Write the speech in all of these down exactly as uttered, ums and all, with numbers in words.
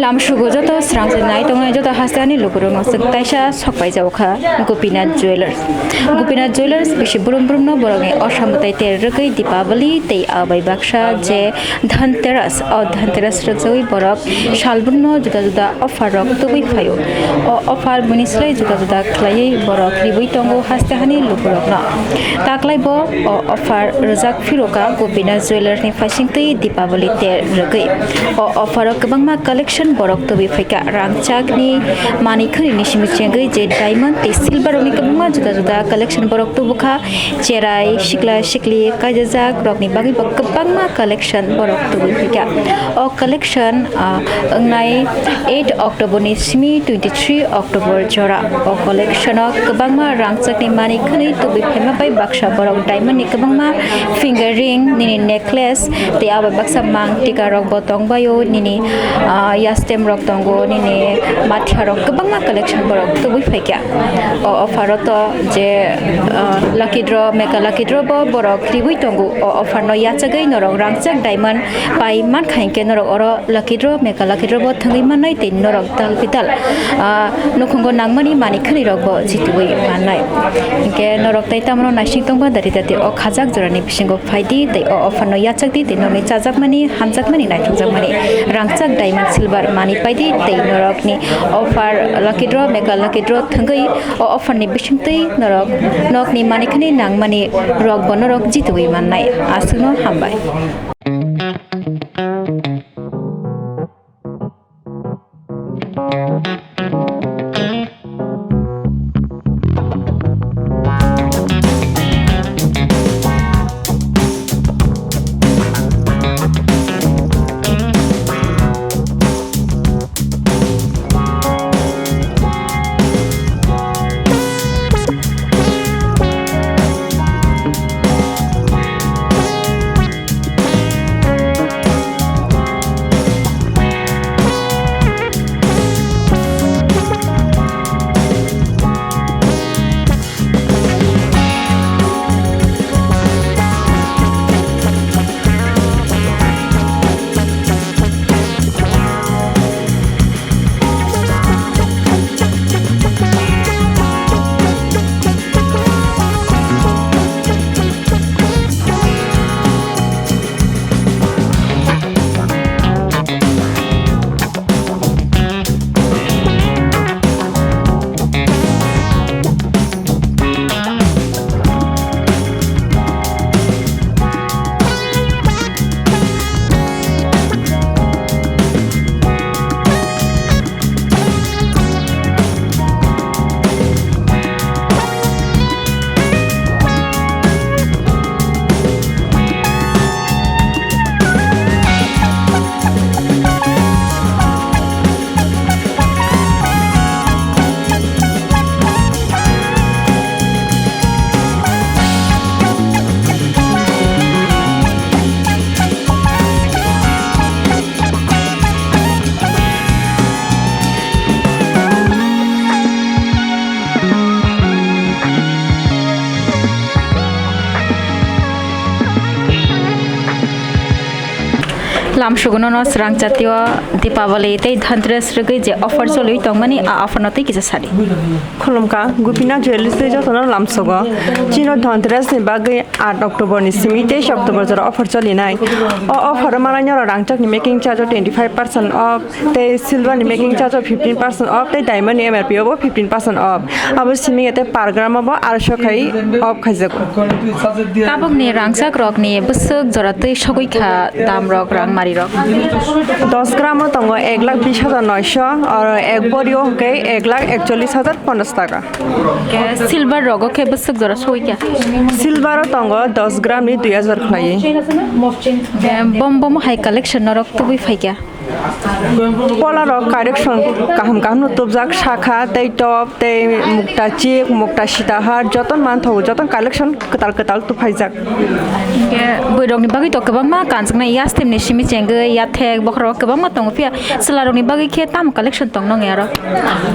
Amsugo joto srangsa nai tongnai joto hasteni lukurokno chwng taisa sok paijao kha Gopinath Jewellers. Gopinath Jewellers bisi brum brumno borokni osamwtai ter rwgwi Deepavali tei abai baksa je Dhanteras, o Dhanteras rwkjawi borok salbrumno juda juda offer rok tubui phaio. O offer bini slai juda juda khlaiwi borok ribui tongo hasteni lukurokno. Taklai bo o offer rwjak phiroka Gopinath Jewellers ni phaisingtwi Deepavali ter rwgwi. O offer o kwbangma collection borok tubui phaikha. Rangchakni manwi khwnini simi chengwi je diamond tei silver rokni kwbangma juda juda collection borok tubukha. Cherai, sikla sikli, kaijajak rokni bagwi bo kwbangma collection borok tubui phaikha. O collection, ah, wngnai eight October ni simi twenty three October jora. O collection o kwbangma rangchakni manwi khwnwi tubui phaima bai baksa borok diamond ni kwbangma finger ring, nini necklace tei abo baksa mang tika rok bo tongbaio, nini, ah, yastem rok tongo, nini mathia rok kwbangma collection borok tubui phaikha. O offer o to je, ah, lucky draw, mega lucky draw bo borok ribui tongo. O offer no yachagwi norok rangchak diamond pai mankha hinkhe norok oro lucky draw, mega lucky draw bo thwngwi mannai tei norok dal bidal, ah, nukhungo nangmani manwi khwnwi rok bo jitwi mannai. Hinkhe norok tei tamno naising tongba dari dati o khajak jorani bisingo phaidi tei o offer no yachakdi tei nokni chajakmani, hamjakmani, naithokjakmani rangchak diamond silver manwi paidi tei norokni offer lucky draw, mega lucky draw thwngwi o offer ni bisingtwi norok nokni manwi khwnwi nangmani rok bo norok jitwi mannai. Aswkno hambai. Lamsugunono srang chatio Deepavali tei Dhanteras rwgwi je offer choliwi tongmani, a offer no tei kisa sadi. Khulumkha, Gopinath Jewellers tei jotono lamsugo. Chino Dhanteras ni bagwi aat October ni simi teis October jora offer cholinai. O offer o manai norok rangchakni making charge o twenty five percent off, tei silver ni making charge o fifteen percent off, tei diamond ni M R P o bo fifteen percent off. Abo simi tei per gram o bo arsho khai off khaijago. Tabukni rangchak rokni bwswk jora twi sogwi kha dam rok, rang mari rok. Dos gram o tongo ek lakh bis hajar noisho, aro ek bori o hwnkhe ek lakh ekchollis hajar ponchash taka. Ke silver rogo khe bwswk jora soi kha? Silver o tongo dos gram ni dui hajar khlaiwi. Ke bom bom hai collection norok tubui phai kha? Pola rok collection kaham kaham no tubjak, sakha tei top tei mukta chik, mukta sitahar joton manthogo, joton collection kwtal kwtal tubphaijak. Ke bwrwi rokni bagwi to kwbangma kanjaknai yastem ni simi chengwi yathek bokhorok kwbangma tongo, phiya chwla rokni bagwi khe tamo collection tong nong ya aro?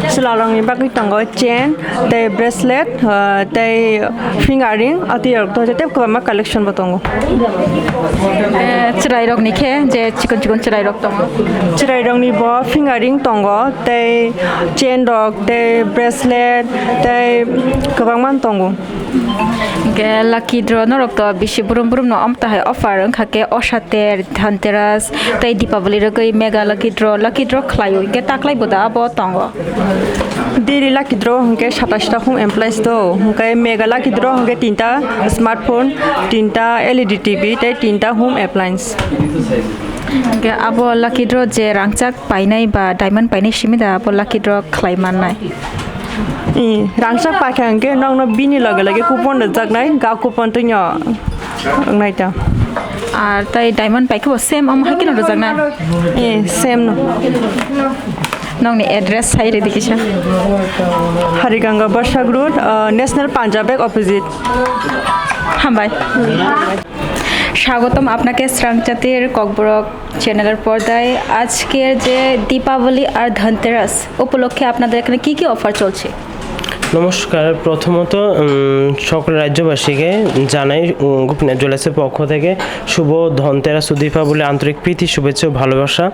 Chwla rokni bagwi tongo chain, tei bracelet, ah, tei finger ring, atwi rok to tei kwbangma collection bo tongo. Eh, chwrai rokni khe je chikon chikon chwrai rok tongo. Chwrairokni bo finger ring tongo, tei chain rok, tei bracelet, tei kwbangma tongo. Hwnkhe lucky draw norok to bisi brum brum no om tahai offer wngkha khe Oshater, Dhanteras tei Deepavali rwgwi mega lucky draw, lucky draw khlaio, hwnkhe taklai bo da abo tongo. Daily lucky draw hwnkhe satais ta home appliance do, hwnkhe mega lucky draw hwnkhe tinta smartphone, tinta L E D T V tei tinta home appliance. Hwnkhe abo lucky draw je rangchak painai ba diamond painai simi da abo lucky draw khlai mannai. I, rangchak paikha hwnkhe nokno bini loge loge coupon rwjaknai, ga coupon twino wngnai ta. Ar tai diamond paikhe bo same omo hai kheno rwjaknai? I, same no. Nokni address sai rwdi kisa. Hariganga Bashak Road, uh, National Punjab Bank opposite. Hambai. স্বাগতম আপনাকে স্রাংচাতির ককবরক চ্যানেলের পর্দায়। আজকের যে দীপাবলি আর ধনতেরাস উপলক্ষে আপনাদের এখানে কি কি অফার চলছে? নমস্কার। প্রথমত, উম, সকল রাজ্যবাসীকে জানাই, উম, গোপীনাথ জুয়েলার্সের পক্ষ থেকে শুভ ধনতেরাস ও দীপাবলি আন্তরিক প্রীতি, শুভেচ্ছা ও ভালোবাসা।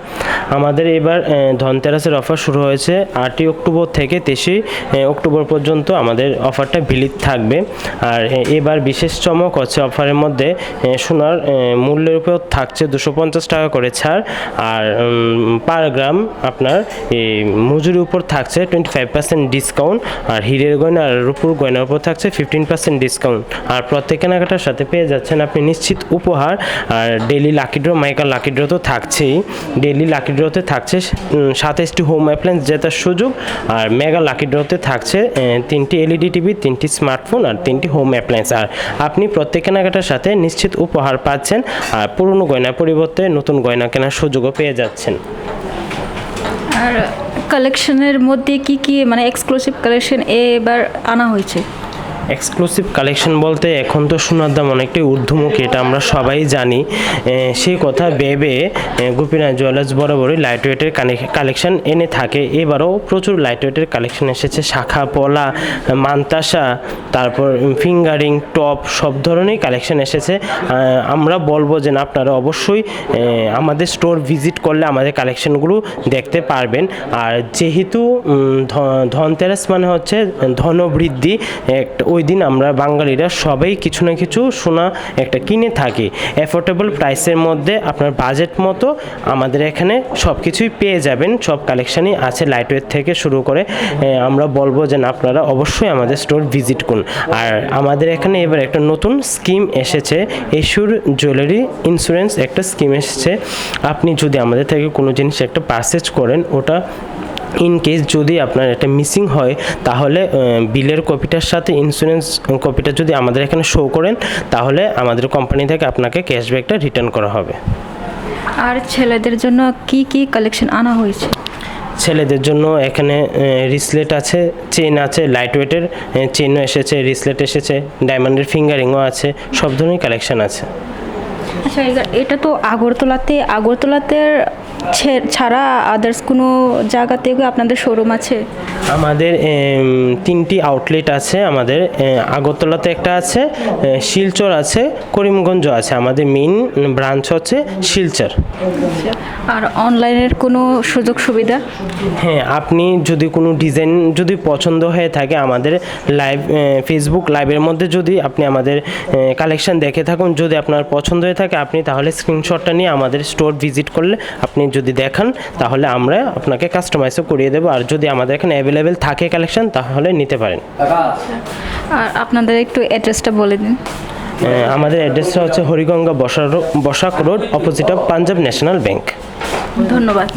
আমাদের এবার, এ, ধনতেরাসের অফার শুরু হয়েছে আটই অক্টোবর থেকে তেইশে, এ, অক্টোবর পর্যন্ত আমাদের অফারটা ভ্যালিড থাকবে। আর, এ, এবার বিশেষ চমক হচ্ছে অফারের মধ্যে, এ, সোনার, এ, মূল্যের উপর থাকছে দুশো পঞ্চাশ টাকা করে ছাড়। আর, উম, পার গ্রাম আপনার এই মজুরির উপর থাকছে টোয়েন্টি ফাইভ পার্সেন্ট ডিসকাউন্ট। আর হীরের গয়না আর রূপোর গয়নার উপর থাকছে ফিফটিন পার্সেন্ট ডিসকাউন্ট। আর প্রত্যেক কেনাকাটার সাথে পেয়ে যাচ্ছেন আপনি নিশ্চিত উপহার। আর daily lucky draw, mega lucky draw তো থাকছেই। ডেইলি লাকি ড্রতে থাকছে, উম, সাতাইশটি হোম অ্যাপ্লায়েন্স জেতার সুযোগ। আর মেগা লাকি ড্রতে থাকছে, এ, তিনটি এলইডি টিভি, তিনটি স্মার্টফোন আর তিনটি হোম অ্যাপ্লায়েন্স। আর আপনি প্রত্যেক কেনাকাটার সাথে নিশ্চিত উপহার পাচ্ছেন। আর পুরনো গয়নার পরিবর্তে নতুন গয়না কেনার সুযোগও পেয়ে যাচ্ছেন। আর কালেকশনের মধ্যে কি কি, মানে, এক্সক্লুসিভ কালেকশন এবার আনা হয়েছে? এক্সক্লুসিভ কালেকশন বলতে এখন তো সোনার দাম অনেকটাই ঊর্ধ্বমুখী, এটা আমরা সবাই জানি। এ, সেই কথা ভেবে, এ, গোপীনাথ জুয়েলার্স বরাবরই লাইট ওয়েটের কানে-, কালেকশন এনে থাকে। এবারও প্রচুর লাইট ওয়েটের কালেকশন এসেছে, শাখা পলা, মান্তাসা, তারপর ফিঙ্গারিং, টপ, সব ধরনেরই কালেকশন এসেছে। আহ, আমরা বলবো যে না, আপনারা অবশ্যই, এ, আমাদের স্টোর ভিজিট করলে আমাদের কালেকশনগুলো দেখতে পারবেন। আর যেহেতু, উম, ধ-, ধনতেরাস মানে হচ্ছে ধনবৃদ্ধি, একটা, ওই দিন আমরা বাঙালিরা সবাই কিছু না কিছু সোনা একটা কিনে থাকি অ্যাফোর্ডেবল প্রাইসের মধ্যে। আপনার বাজেট মতো আমাদের এখানে সব কিছুই পেয়ে যাবেন, সব কালেকশনই আছে, লাইটওয়েট থেকে শুরু করে। এ, আমরা বলবো যে না, আপনারা অবশ্যই আমাদের স্টোর ভিজিট করুন। আর আমাদের এখানে এবার একটা নতুন স্কিম এসেছে, এশুর জুয়েলারি ইন্স্যুরেন্স একটা স্কিম এসেছে। আপনি যদি আমাদের থেকে কোনো জিনিস একটা পারচেজ করেন, ওটা ইন কেস যদি আপনার একটা মিসিং হয়, তাহলে, আহ, বিলের কপিটার সাথে ইন্স্যুরেন্স কপিটা যদি আমাদের এখানে শো করেন, তাহলে আমাদের কোম্পানি থেকে আপনাকে ক্যাশব্যাকটা রিটার্ন করা হবে। আর ছেলেদের জন্য কি কি কালেকশন আনা হয়েছে? ছেলেদের জন্য এখানে, আহ, রিসলেট আছে, চেন আছে, লাইট ওয়েটের, আহ, চেনও এসেছে, রিসলেট এসেছে, ডায়মন্ডের ফিঙ্গারিংও আছে, সব ধরনের কালেকশন আছে। আচ্ছা, এটা, এটা তো আগরতলাতে, আগরতলাতে ছে-, ছাড়া আদার্স কোনো জায়গাতেও কি আপনাদের শোরুম আছে? আমাদের, এম, তিনটি আউটলেট আছে আমাদের। এ, আগরতলাতে একটা আছে, এ, শিলচর আছে, করিমগঞ্জ আছে। আমাদের মেইন ব্রাঞ্চ হচ্ছে শিলচর। আর অনলাইনের কোনো সুযোগ সুবিধা? হ্যাঁ, আপনি যদি কোনো ডিজাইন যদি পছন্দ হয়ে থাকে, আমাদের লাইভ, এ, Facebook লাইভের মধ্যে যদি আপনি আমাদের, এ, কালেকশন দেখে থাকুন, যদি আপনার পছন্দ হয়ে থাকে, আপনি তাহলে স্ক্রিনশটটা নিয়ে আমাদের স্টোর ভিজিট করলে আপনি যদি দেখান, তাহলে আমরা আপনাকে কাস্টমাইজও করিয়ে দেবো। আর যদি আমাদের এখানে অ্যাভেলেবেল থাকে কালেকশন, তাহলে নিতে পারেন। আর আপনাদের একটু অ্যাড্রেসটা বলে দিন। এ, আমাদের অ্যাড্রেসটা হচ্ছে হরিগঙ্গা বসা রো-, Basak road, opposite of Punjab national bank. ধন্যবাদ।